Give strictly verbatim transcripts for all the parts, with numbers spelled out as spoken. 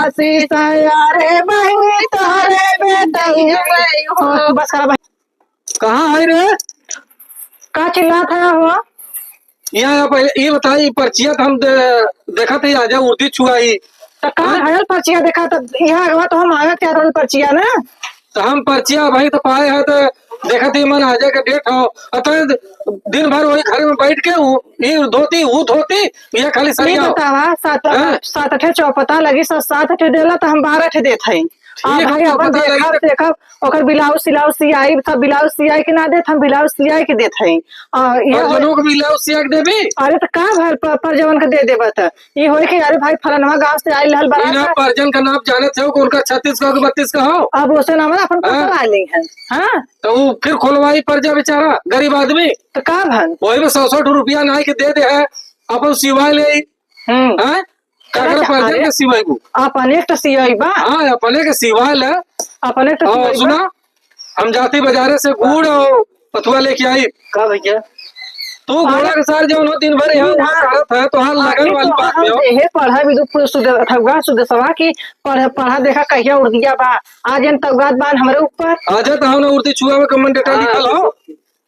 आशीष, अरे बहिनी तोहरे बेटई हो। बस करा बहिनी। कहाँ है रे? का चिल्लात है हो? यहाँ, यहाँ पहले ये बताई, पर्चिया तो हम दे-, देखत ही, आजा उर्दी छुआई। तो का हाँ? भयल पर्चिया देखा, तो यहाँ अगवा तो हम मांगत क्या रहल पर्चिया ना? तो हम पर्चिया भाई तो पाए हैं, तो देखत ही मन आजा के डेट हो, और तो दिन भर वही घर में बैठ के उ-, ये धोती, वो धोती, ये खाली नहीं सरिया हो। बतावा, सात, हाँ? सात ठे चौपता लगी, सब सात ठे देला, तो हम बारह ठे देत हई। आ ठीक है, भाई, तो अपन पता देखब, लगी। देखब, ओकर ब्लाउज सिलाउज सियाई, सब ब्लाउज सियाई के ना देत, हम ब्लाउज सियाई के देत हई। आ, ये और हो- जनों के ब्लाउज सिया के देबी? अरे, तो का भर पर, पर जवन के दे देबा त? ये होई कि अरे भाई, फलनवा गांव से आइल रहल बिना बारात। परजन का नाप जानत हो, कौन का छत्तीस का, बत्तीस का हो? अब ओसे ना, मतलब, अपन हाँ। पकड़ा ली है। हाँ। तो वो फिर खोलवाई परजा बेचारा, गरीब आदमी। तो का भन? वही में सौ सौ रुपया नाई के दे दे है, अपन सिवाय ले। हम्म। हाँ? काकरा अच्छा, परजन अरे, के सिवाय को। अपने एक तो सियाई बा। हाँ, अपने के सिवाय ले। अपने तो और सिवाई बा। सुना, हम जाती बाजारे से गुड़ और पथुआ लेके आई। का भैया? तू अरे, घोड़ा के सार जौन हो दिन भर यहाँ ई वहाँ ना, करत है, तोहार अरे लगन वाली तो बात हम हो। देहे पढ़ा भी दुख सुध-, ठगुआ सुदेशवा की पढ़-, पढ़ा देखा कहिया उर्दिया बा। आज इन तौगात बान हमरे ऊपर। आजा तो हम ना उर्दी छुआ में कमन डेटा हाँ, लिखल हो।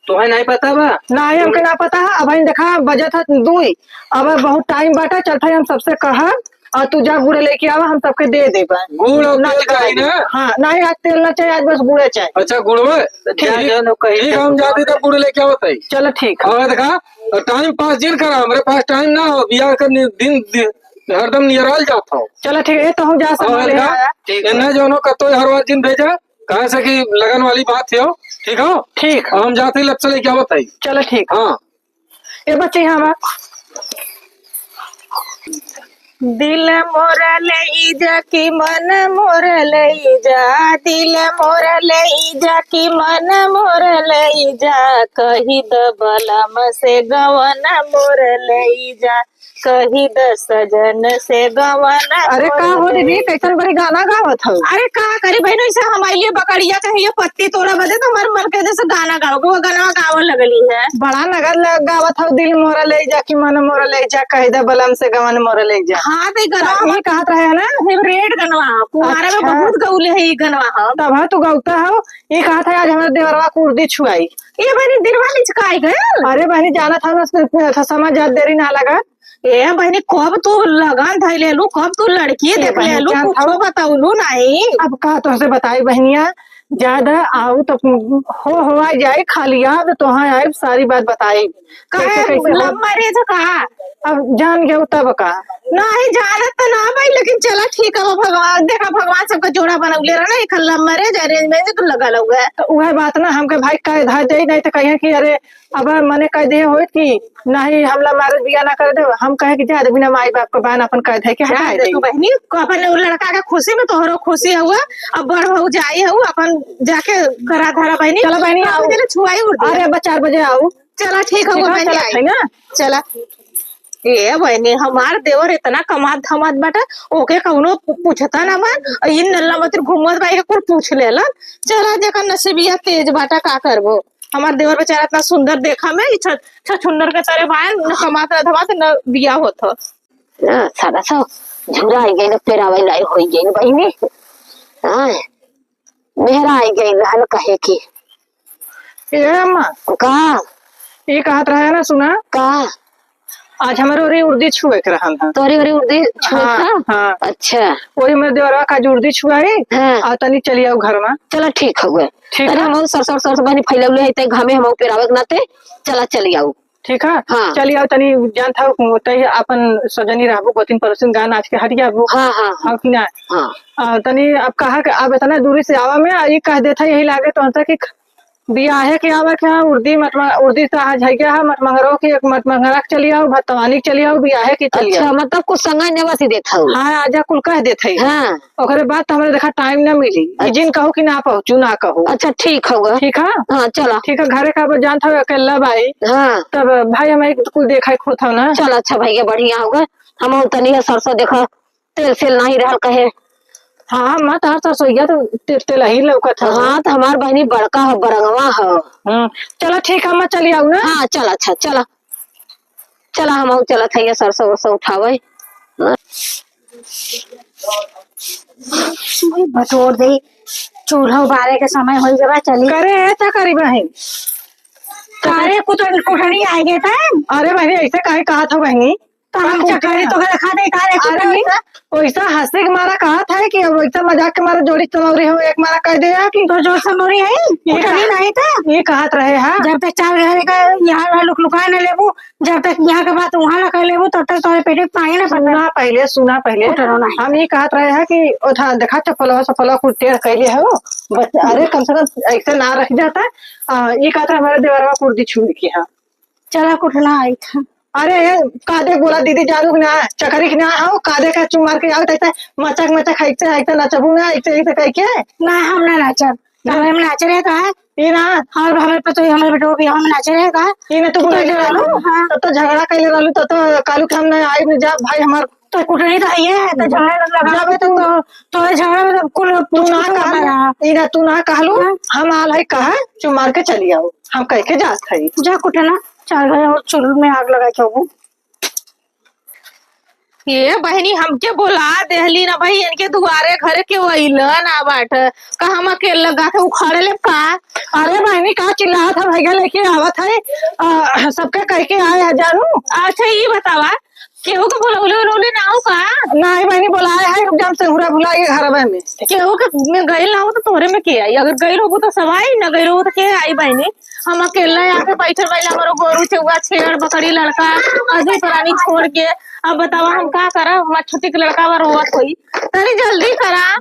तोहे नहीं पता बा? नहीं, हमके ना पता है। अब हम देखा बजत है दुई, अब बहुत टाइम बाटा, चलत है हम सबसे कहब। और तू जा गुड़ लेके आवा, हम सबके दे देबा। गुड़ और ना तेल चाहिए चाहिए। ना? हाँ, नहीं, आज तेल ना चाहिए, आज बस गुड़े चाहिए। अच्छा, गुड़वे? तो जा, ठीक, जो लोग कही ठीक, हम जाते तब गुड़ लेके आवत है। चलो, ठीक है। और देखा, टाइम पास जिन करा, हमरे पास टाइम ना हो, बियाह का नि-, दिन, दिन हरदम नियराल जात हो। चलो, ठीक है, ये तो हम जा और संभाले देखा, आया। ठीक है। इन्हें जो नो कतो हर बार जिन भेजा, कहे से कि लगन वाली बात हो, ठीक हो? ठीक। और हम जाते ही लग चले क्या बताई। चलो, ठीक। हाँ। ए बच्चे, यहाँ बा। दिल मोरा ले जा कि मन मोरा ले जा, दिल मोरा ले जा कि मन मोरा ले जा, कही द बलम से गवन मोरा ले जा, कही द सजन से गवन अरे का मोरा हो दीदी, ले जा। कैसन बड़ी गाना गावत हो? अरे का करी बहिन, ऐसे हमारे लिए बकरिया चाहिए पत्ती तोड़ा बदे, तो हमारे मन के जैसे गाना गाओ, वो गाना गावे लगली है। बड़ा नगर लग गावत हो, दिल मोरा ले जा कि मन मोरा ले जा, कह दे बलम से गवन मोरा ले जा। हाँ, तो ये गाना ये कहत रहे है ना? फेवरेट गाना, कुमारा में अच्छा। बहुत गौले है ये गाना हम। तब हाँ तू गौता हो, ये कहत है आज हमारे देवरवा को उर्दी छुआई। ये बहनी दिलवा लिचकाई गए। अरे बहनी जानत हो ना, समझ जात देरी ना लगा। ए बहिनी, कब तू लगन धइ लेलू, कब तू लड़की ए देख बहिनी, लेलू, जानत कुछो हऊ? बतौलू नहीं। अब का तोहसे बताई बहिनिया, ज्यादा आऊ तो हो, हो आ जाए, खाली याद तोहाँ आए, सारी बात बताई। काहे, कैसे, कैसे हो? Love marriage का? अब जान गयो तब का। नहीं, जानत तो ना भाई, लेकिन चला ठीक है, भगवान, देखा, भगवान सबका जोड़ा बनौले रहा ना, एक love marriage, arrange marriage तो लगा लउए। तो उहे बात ना, हमके भाई कह धा दे, नहीं तो कहिए कि अरे, अब मने कह दिए होइत कि नहीं, हम love marriage बियाह ना कर देब। हम कहे कि जा दे, बिना माई बाप के बहन अपन कह दे के हटा जान दे दे। तू बहनी, को अपन उ लड़का के खुशी में तोहरो खुशी हुआ, अब बड़ भौजाई हऊ, अपन जाके करा धरा बहनी। चलो बहनी, चार आओ। बजे ले छुआई उड़ दे। अरे, अब चार बजे आओ। चला, ठीक है, ठीक है, बहनी, चलत आई। है ना? चला। ए बहनी, हमार देवर इतना कमात धमात बाटे, ओके कौनो पू-, पूछता ना बा। इन नल्ला मतिर घूमत बा, एके कुल पूछ लेला। चला, जेकर नसीबिया तेज बाटा, का करबो? हमार देवर बेचारा इतना सुंदर देखा में, ई छ-, छछुंदर के तरह बाय, न कमात न धमात, न बिया होत हो। ना, सारा सब झुरा आई गई, न पेरावे लाई होई गई, बहिनी। हाँ, मेहरा आई गई, रहल कहे की। ए अम्मा। का? ई कहत रहे ना, सुना। का? आज हमरे ओरी उर्दी छुए के रहल ह। तोरी ओरी उर्दी छुए हाँ, का? हाँ। अच्छा। वही हमरे देवरवा का आज उर्दी छुआई। हाँ। आ तनी चली आओ घर में। चला ठीक हउए। ठीक अरे है। हम सरसों, सरसों बहनी फैलौले है, ते घामे हम पेरावे के नाते, चला चली आओ। ठीक है? हाँ। चली आओ तनी, जानत हो, तई अपन सजनी रहबो, गोतिन पड़ोसिन गान आज के हट जाबो। हाँ, हाँ, हाँ। हाँ कि ना? हाँ। आ, तनी अब कहा के अब इतना दूरी से आवा में, आ, ई कह देत है, यही लागे तो हमसे कि बियाहे के आवे के है, उर्दी मत, उर्दी से आज है क्या है, मत मंगरो के, मत मंगरा के चली आओ, भतवानी के चली आओ, बियाहे के चली अच्छा, आओ। मतलब कुछ संगा नेवत ही देत हऊ। हाँ, आजा कुल कह देत है। हाँ। ओकरे बाद तो हमरे देखा टाइम ना मिली। अच्छा। जिन कहो कि ना पहुँचू, ना कहो। अच्छा, ठीक हउआ। ठीक है? हाँ, चला। ठीक है, घरे का अब जानत हऊ अकेला बाई। हाँ। तब भाई हम एक कुल देखा ही खोत हऊ ना। चल, अच्छा भैया, बढ़िया हउआ। हम तनी है सरसों देखा, तेल सेल नहीं रहल कहे। हाँ, मत हर सरसोइया तो ते-, तेल ही लौकत है। हाँ, तो हमार बहनी बड़का है, बरंगवा है। हम्म, चला ठीक है, मैं चली आऊ ना। हाँ, चला, अच्छा, चला। चला, हम आऊ चलत है, ये सरसों उरसों उठावे। बटोर दे, चूल्हा उबारे के समय होइ गवा, चली। करे है, का करी बहिन? कारे कुटन-, कुटनी आइ गए थे। अरे बहिनी, ऐसे काहे कहत हो बहिनी? तो हम हम चकरी कुटनी तो रखा दे, कारे अरे कुटनी? वैसा, वैसा हंसी के मारा कहत है कि वैसा मजाक के मारा जोड़ी चलौरी हो, एक मारा कह दे कि तो जो समोरी है, ये कुटनी कहा-, नहीं था। ये कहत रहे हैं। जब तक चार घर का यहाँ लुक लुकाए न लेबू, जब तक यहाँ के बात वहाँ ना कर लेबू, तब तक तोरे पेटे पानी ना पड़ता। सुना पहले, सुना पहले। उठरो नहीं। हम ये कहत रहे हैं कि उठा, देखा चप्पलवा सप्पलवा कुल टेढ़ कैले हो। बच-, अरे कम से कम ऐसे ना रख जाता। आ, ये कहत रहे हमारे देवरवा कुर्दी छुई के है। चला कुठना आई था। अरे ये कादे बोला दीदी जानू कि ना, चकरी कि ना हो, कादे का चुमार के आओ, तैसे मचक मचक, ऐसे, ऐसे नचबू ना, ऐसे, ऐसे कह के। ना, हम ना नाचब। ना। हम नाच रहे का? ये ना। और हमें पता है, हमारे बेटो भी हम नाच रहे का? ये ना, तू तो बोला जो रहलू, हाँ। तब तो झगड़ा कैले रहलू, तब तो कालू के हम ना आइब ना जाब, भाई हमार। तो कुटनी तो है, तो झगड़ा लगा जब तू तो, तो झगड़ा में तो कुल तू ना कुछ कहलू, बना। ये ना, तू ना कहलू, हाँ। हम आल है कहा, चुमार के चली आओ, हम कह के जात है। जा कुटना, चार बजे और चूल्ह में आग लगा के आओ। ये बहिनी, हमके बोला देहली ना भाई, इनके दुआरे घरे के अइला ना बाट, का हम अकेले लगा के उखाड़ लेब का? अरे बहिनी, का चिल्लात है भैया, लेके आवत है, आ, सबके कह के आए हैं जानू। अच्छा, ये बतावा, केहू के बोलौले उलौले ना हो का? नहीं बहिनी, बोलाए है, रुक जा, हम सेहुरा भुला के घरवे में। केहू के में गइल ना हो तो तोहरे में के आई? अगर गइल होबू तो सब आई, ना गइल हो तो के आई बहिनी? हम अकेला यहाँ पे बैठल बानी, हमरो गोरू, चउआ, छेड़, बकरी, लड़का, आदमी प्राणी छोड़ के। अब बतावा हम का करा? हमार छोटी के लड़का बा रोवत होई, तनी जल्दी करा।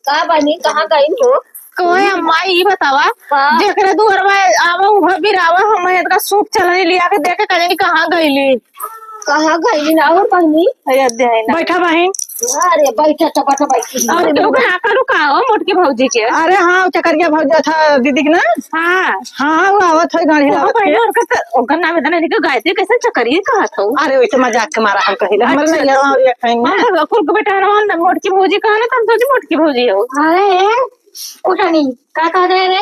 का बनी, कहाँ गई हो? कोई अम्मा, ई बतावा, हाँ। जेकरे दुआरवा आवा, उहा बिरावा, हम इतना सूप चलनी लिया के देके कहीं कहाँ गईली? कहाँ गईली ना हो बहिनी? अरे अध्याय ना। बैठा बहिन। अरे बैठा तो बैठा बैठी। और केहू के ना करू का हो मोटकी भौजी के? अरे हाँ, चकरिया भौजी था दीदी के ना? हाँ। हाँ, वो आवत है गाड़ी वो आवत बहिन, है। ओकर त-, ओकर नाम इतना निकल गायत्री, कैसे चकरिया कहत हो? अरे वैसे मजाक के मारा हम कहिला। हमरे अच्छा। नहीं यार, और ये कहीं ना। हाँ, कुल के बेटा रहन ना, मोटकी भौजी कहले त हम सोची मोटकी भौजी हो। अरे, कुछ नहीं, का कह रहे रे?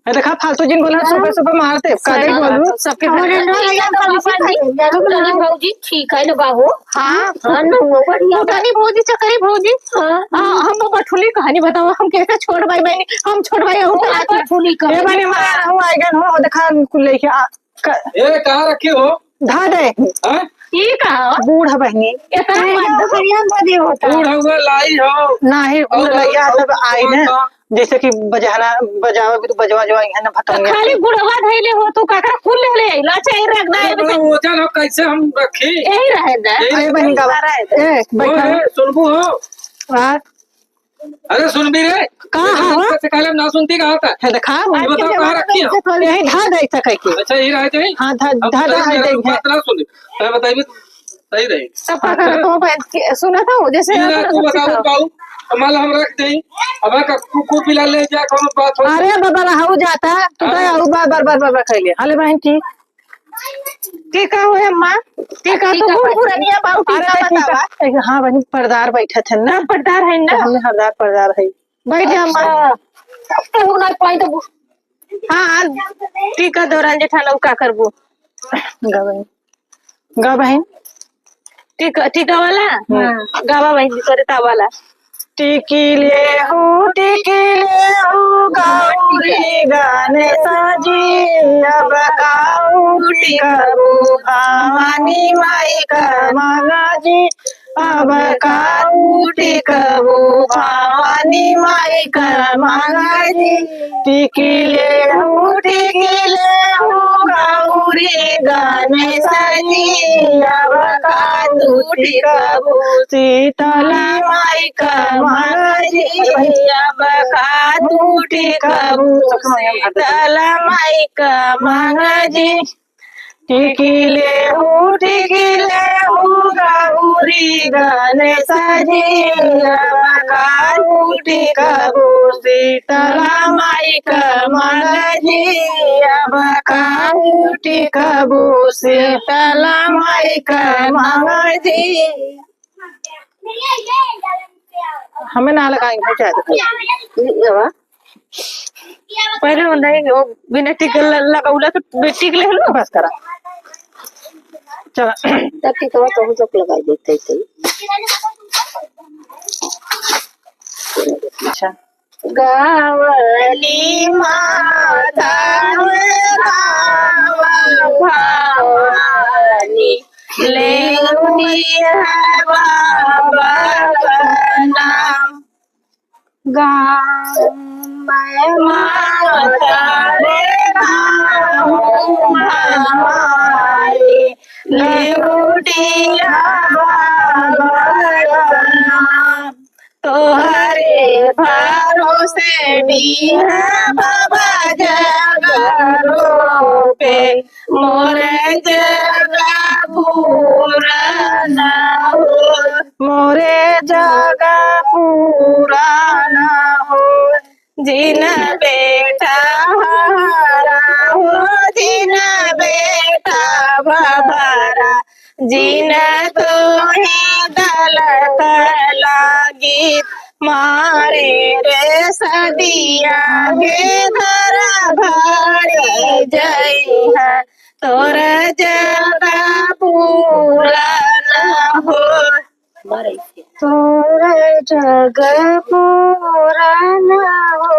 ए, देखा, फालतू जिन बोला, हाँ। सुबह सुबह मारते, का सही दे बात बोलू? है, सबके हमारे घर में लोग भैया तो बाबा जी, नहीं, जानो तो नहीं। भौजी, ठीक है ना बाबू? हाँ। हाँ, ना, वो बढ़िया। फुटानी भौजी, चकरी भौजी। हाँ। हाँ, हम वो बठुली कहानी बताओ, हम कैसे छोड़ भाई बहनी, हम छोड़ भाई, हम वो तो आती बठुली कहानी। ए, बहनी, हमारा रहू आएगा, हो, देखा, कुल लेके आ, क- ए, कहाँ रखी हो? धा दे। हाँ? ई का हो? बूढ़ बहनी। इतना नहीं, बंद हो? बढ़िया बदे होता। बूढ़ हुआ लाई हो। नाही, बूढ़ और लइया और सब आई और ना। का? जैसे कि बजहरा बजावे भी तो बजवा जो आई है ना तो भतौनिया। खाली बुढ़वा धइले हो तो काकरा कुल ले ले आइला, चाहे रख दे। अरे बड़ा वजन हो, कैसे हम रखी? यही रहे दे। यही अरे बहन का रहे दे। ए, वो बैठा। है, सुनबू हो? हाँ। अरे सुनबी रे। का ये हवा? तो से कहले ना सुनती का होता? है देखा। ये बताओ कहाँ रखी हो? यही धा दे सके के। अच्छा, यही रहे थे? हाँ, धा, अब धा, धा, सही धा, मेरा धा। बात ना सुनी। मैं बताइए तो सही रही। सब का हाँ, करत हो, बहन, के-, सुनत हो, जैसे ये ना, तू बताओ, बाबू, हमारा हम रख देई। अब का कुकुर बिला ले जा, कौनो बात हो। अरे बाबा, रहू जाता, तू तो हाँ। रहू बार, बार, बार, बार, बार कइले। हले बहन, ठीक। ठीक है, हुए अम्मा? ठीक है, ठीक तू है, बूढ़ बहन। पुरनिया बाबू, ठीक अरे, है, ठीक है। बतावा। ए, हाँ, बहन, पर्दार बैठत है ना? हाँ, पर्दार है ना? तो हमने हरदार पर्दार है। बैठ जा, अम्मा। अच्छा। अब तो ना पाई तो हाँ, टीका दौरान जेठान, अब का करबू? गा बहिन। गा बहिन। टीका, टीका वाला? हम्म। हाँ। गावा बहिन, करे ता वाला। टिकी ले हो, टिकी ले हो, गौरी गणेश जी, अब काऊ टिकबू भवानी माई का मंगा जी। अब काऊ टिकबू भवानी माई का मंगा जी। टिकी ले हो, टिकी ले हो, गौरी गणेश जी, अब काऊ टिकबू शीतला माई का मंगा जी। अब काऊ टिकबू शीतला माई का मंगा जी। टिकी ले हो, टिकी ले हो, गौरी गणेश जी, अब काऊ टिकबू शीतला माई का मंगा जी, अब काऊ टिकबू शीतला माई का मंगा जी। हमें ना लगाई हो जाए। पहले वो नहीं, वो बिना टिक ल-, लगौला तो टिक ले लो। बस करा। चला। तब टिकवा तो हम लोग लगाई देते थे। गावली माता गावा भवानी, लेउटी है बाबा का नाम। गाँव में माता रे गाँव भवानी, लेउटी है बाबा का नाम। तोहरे भरोसे डीहा बाबा जग रोपे, मोर जग पूरा ना हो, मोरे जग पूरा ना हो। जिन बेटा हारा हो, जिन बेटा बबरा, जिन तोहे दलत लागी, मारे रे सदिया के घर भारे जइहा, तोर जग पूरा ना हो। तोर जग पूरा ना हो,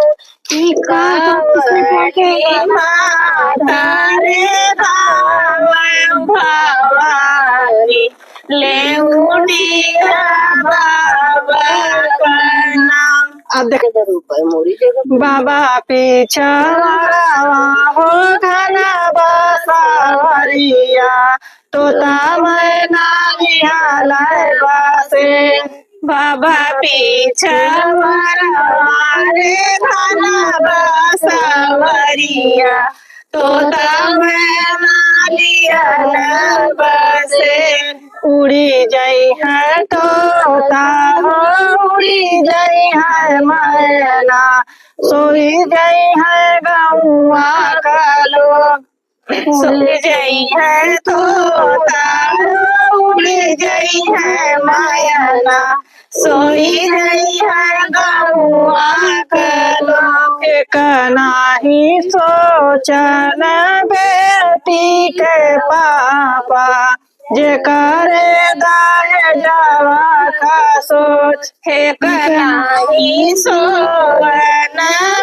कि गावली माता रे गाँव भवानी, लेउटी है बाबा का नाम। अब देख बाबा पिछवरवा हो घन बसवरिया, तोता मैना लिहले बसे। बाबा पिछवरवा रे घन बसवरिया, तोता मैना लिहले बसे। उड़ी जइहैं तोता हो, उड़ी जइहैं मैना, सोई जइहैं गउँवा का लोग। सोई जइहैं तोता हो, उड़ी जइहैं मैना, सोई जइहैं गउँवा का लोग। एक नाही सोचन बेटी के पापा, जेकरे दहेजवा का सोच। एक नाही सोवन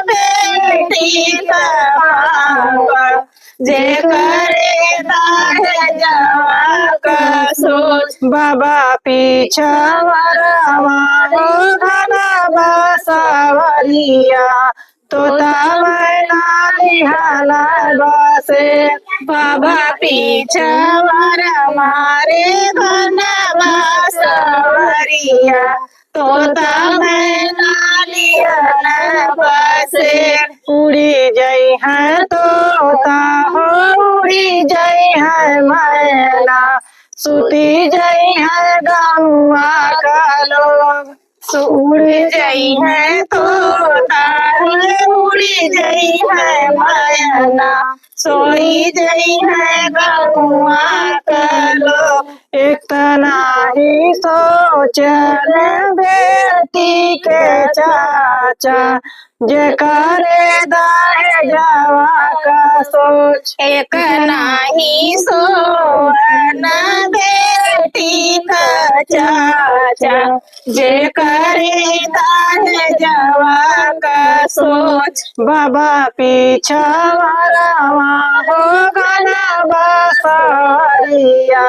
बेटी का पापा, जेकरे दहेजवा का सोच। बाबा पिछवरवा हो घन बसवरिया, तोता मैना लिहले बसे। बाबा पिछवरवा रे घन बसवरिया, तोता मैना लिहले बसे। उड़ी जइहैं तोता हो, उड़ी जइहैं मैना, सुती जइहैं गउँवा का लोग। सो उड़ी जइहैं तोता हो, उड़ी जइहैं मैना, सोई जइहैं गउँवा का लोग। एक नाही सोचन बेटी के चाचा, जेकरे दहेजवा का सोच। एक नाही सोवन बेटी का चाचा, जेकरे दहेजवा का सोच। बाबा पिछवरवा हो घन बसवरिया,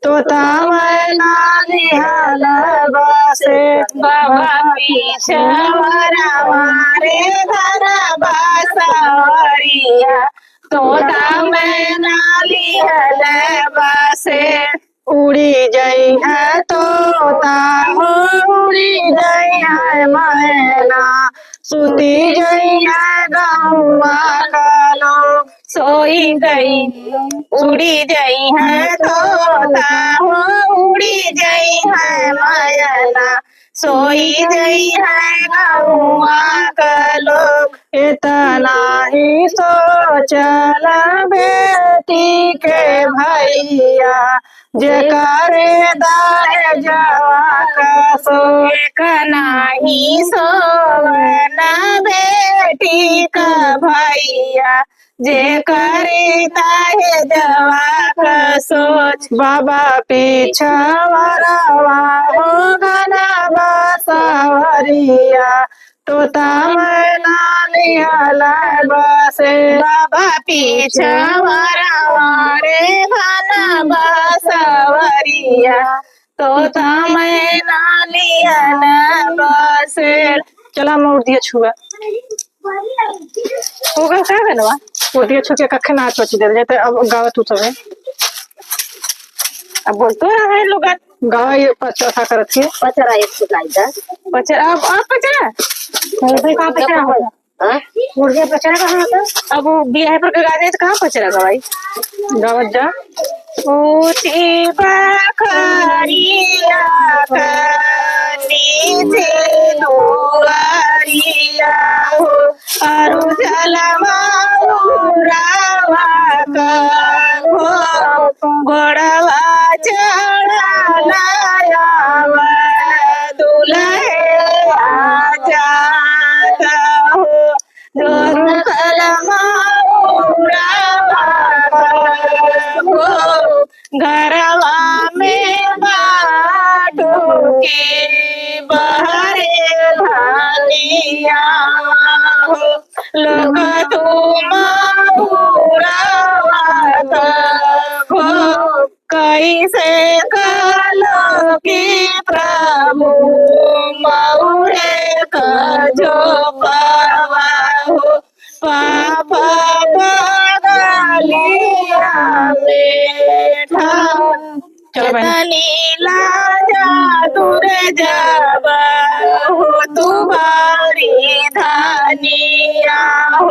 तोता मैना लिहले बसे। बाबा पिछवरवा रे घन बसवरिया, तोता मैना लिहले बसे। उड़ी जइहैं तोता हो, उड़ी जइहैं मैना, सुती जइहैं गउँवा का लोग। सोई गई, उड़ी जइहैं तोता हो, उड़ी जइहैं मैना, सोई जइहैं गउँवा का लोग। एतना ही सोचन बेटी के भइया, जेकरे दहेजवा का सोच। एक नाही सोवन बेटी का भइया, जे करी ताहे जवा का सोच। बाबा पिछवरवा हो घना बसवरिया, तोता मैना लिहल बसेर। बाबा पिछवरवा रे घना बसवरिया, तोता मैना लिहल बसेर। चला, हम उर्दिया छुआ। हो गल का गलवा? उर्दिया छू के कखे ना सोच देल जाए, तो अब गावा तू सबे। अब बोल तो रहा है लोगन। गावा, ये पचरा का करत है। पचरा एक ठो गाई दा। पचरा, अब, अब पचरा? उर्दू का पचरा होता? हाँ? उर्दू पचरा कहाँ होता? अब वो बियाह पर के गाने तो कहाँ पचरा गवाई? गावत जा। ऊंची बखरिया का नीचे दुआरिया हो, अरु जलमा उरावा का हो, गोड़वा चढ़ल आवा, दुलहे आजाद हो, दुलहन माउरावा हो, घरवा में बाटू के बहरे धनिया हो। लोग तू महुरावा त हो, कैसे कहलो कि प्रभु महुरे का जो पावा हो। पापा बगलिया में ठान चलो बहन। तनी लाजा दूर जाबा हो तुम्हारी धनिया हो।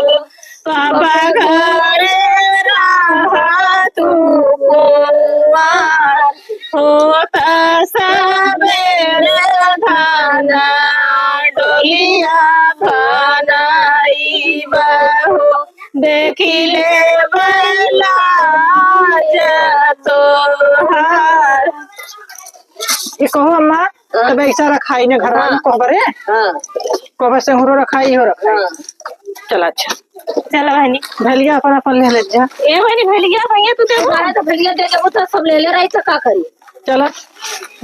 पापा घरे रहा तू कुमार, होता सबेरे धाना डोलिया बनाई बहू। देखी ले बैला जा तोहार। ये कहो अम्मा, हाँ। तब ऐसा रखाई ने घर वाली हाँ। कोहबरे? हाँ। कोहबर से हुरो रखाई, इहो रखाई। हाँ। चला अच्छा। चला बहनी। भेलिया अपन अपन ले ले जा। ए बहनी, भेलिया भैया तू दे। हमारा तो भेलिया दे देबो तो सब ले ले रही तो का करी? चला।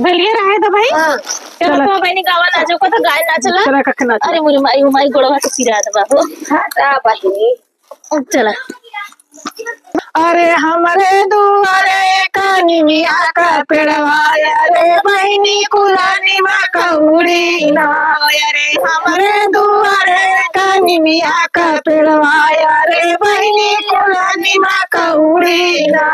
भेलिया रहे तो भाई। हाँ। चला चला। तो बहनी गावा ना जो को तो गाय ना चला। चला कख ना चला। अरे मोरी माई, माई गोड़वा के पिरात बा हो। हाँ, का बहनी? चला। अरे हमरे दुआरे का निमिया का पेड़वा, अरे बहिनी कुलानी मा कौड़ी ना। अरे हमरे दुआरे का निमिया का पेड़वा, अरे बहिनी कुलानी मा कौड़ी ना।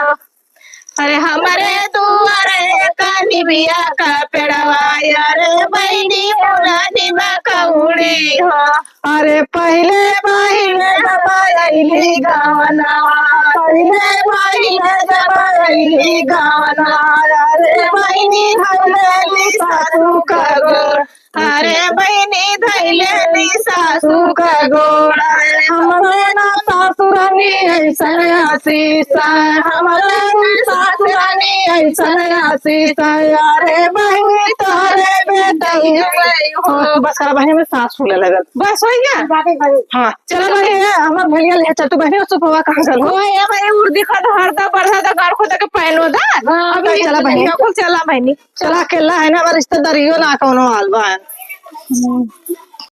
अरे हमरे दुआरे का निमिया का पेड़वा, अरे बहिनी कुलानी मा कौड़ी हो। अरे पहिले पहिले जब अइली गवनवा, पहिले पहिले जब अइली गवनवा, अरे बहिनी धइलेली सासू का गोड़, अरे बहिनी धइलेली सासू का गोड़। अरे हमरे ना सासुरानी ऐसन आशीष, हमरे ना सासुरानी ऐसन आशीष, अरे बहिनी तोहरे बेटई हो। बस करा बहिनी, में सांस फूले लगल। बस हो गया। हाँ, चला बहिनी, हमार भैया ले चल, तू बहिनी, सुपवा कहाँ गल हो? ओए, ए भाई, उर्दी खा तो हरदा, बरदा, दा, गाड़ खोदा के पैनो दा। हाँ, अभी चला बहिनी। बिल्कुल चला बहिनी। चला, अकेला है ना, हमार रिश्तेदारियों ना कौनो हाल बा। हम्म।